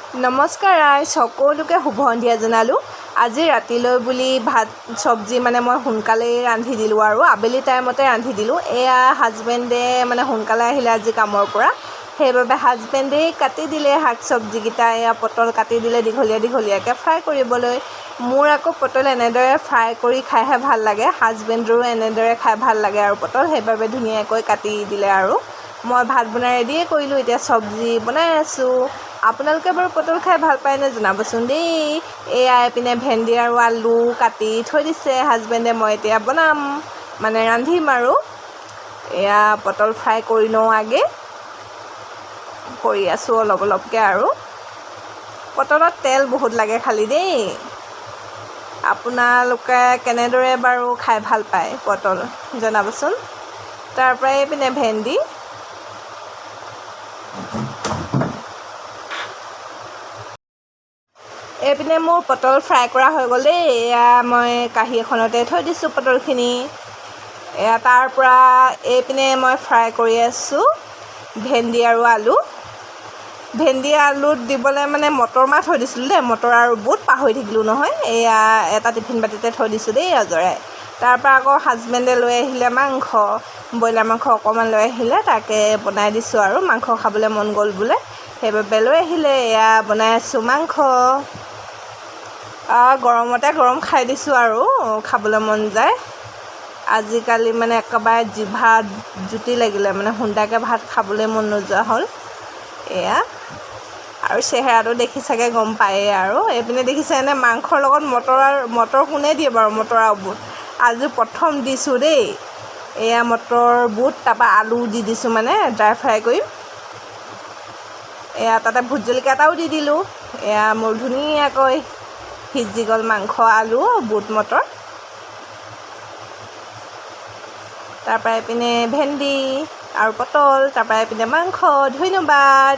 নমস্কাৰ ৰাইজ, সকলোকে শুভ সন্ধিয়া জনালোঁ। আজি ৰাতিলৈ বুলি ভাত চব্জি মানে মই সোনকালেই ৰান্ধি দিলোঁ আৰু আবেলি টাইমতে ৰান্ধি দিলোঁ। এয়া হাজবেণ্ডে মানে সোনকালে আহিলে আজি কামৰ পৰা, সেইবাবে হাজবেণ্ডেই কাটি দিলে শাক চব্জিকেইটা। এয়া পটল কাটি দিলে দীঘলীয়া দীঘলীয়াকৈ ফ্ৰাই কৰিবলৈ। মোৰ আকৌ পটল এনেদৰে ফ্ৰাই কৰি খাইহে ভাল লাগে, হাজবেণ্ডৰো এনেদৰে খাই ভাল লাগে আৰু পটল, সেইবাবে ধুনীয়াকৈ কাটি দিলে আৰু মই ভাত বনাই ৰেডিয়ে কৰিলোঁ। এতিয়া চব্জি বনাই আছোঁ। আপোনালোকে বাৰু পটল খাই ভাল পায়নে জনাবচোন দেই। এয়া এইপিনে ভেন্দি আৰু আলু কাটি থৈ দিছে হাজবেণ্ডে, মই এতিয়া বনাম মানে ৰান্ধিম আৰু। এয়া পটল ফ্ৰাই কৰি লওঁ আগে, কৰি আছোঁ অলপ অলপকৈ আৰু। পটলত তেল বহুত লাগে খালি দেই। আপোনালোকে কেনেদৰে বাৰু খাই ভাল পায় পটল জনাবচোন। তাৰপৰা এইপিনে ভেন্দি, এইপিনে মোৰ পটল ফ্ৰাই কৰা হৈ গ'ল দেই। এয়া মই কাঁহী এখনতে থৈ দিছোঁ পটলখিনি। এয়া তাৰপৰা এইপিনে মই ফ্ৰাই কৰি আছোঁ ভেন্দি আৰু আলু। ভেন্দি আলুত দিবলৈ মানে মটৰ মাহ থৈ দিছিলোঁ দেই, মটৰ আৰু বুট পাহৰি থাকিলোঁ নহয়। এয়া এটা টিফিন বাতিতে থৈ দিছোঁ দেই আজৰাই। তাৰপৰা আকৌ হাজবেণ্ডে লৈ আহিলে মাংস, ব্ৰইলাৰ মাংস অকণমান লৈ আহিলে, তাকে বনাই দিছোঁ আৰু। মাংস খাবলৈ মন গ'ল বোলে, সেইবাবে লৈ আহিলে। এয়া বনাই আছোঁ মাংস। গৰমতে গৰম খাই দিছোঁ আৰু, খাবলৈ মন যায় আজিকালি। মানে একেবাৰে জিভাত জুতি লাগিলে মানে সুন্দাকৈ ভাত খাবলৈ মন নোযোৱা হ'ল। এয়া আৰু চেহেৰাটো দেখি চাগে গম পায়েই আৰু। এইপিনে দেখিছেনে মাংসৰ লগত মটৰ, মটৰ কোনে দিয়ে বাৰু? মটৰ আৰু বুট আজি প্ৰথম দিছোঁ দেই। এয়া মটৰ বুট তাৰপৰা আলু দি দিছোঁ, মানে ড্ৰাই ফ্ৰাই কৰিম। এয়া তাতে ভোট জলকীয়া এটাও দি দিলোঁ। এয়া মোৰ ধুনীয়াকৈ সিজি গ'ল মাংস, আলু, বুট, মটৰ। তাৰপৰা এইপিনে ভেন্দি আৰু পটল, তাৰপৰা এইপিনে মাংস। ধন্যবাদ।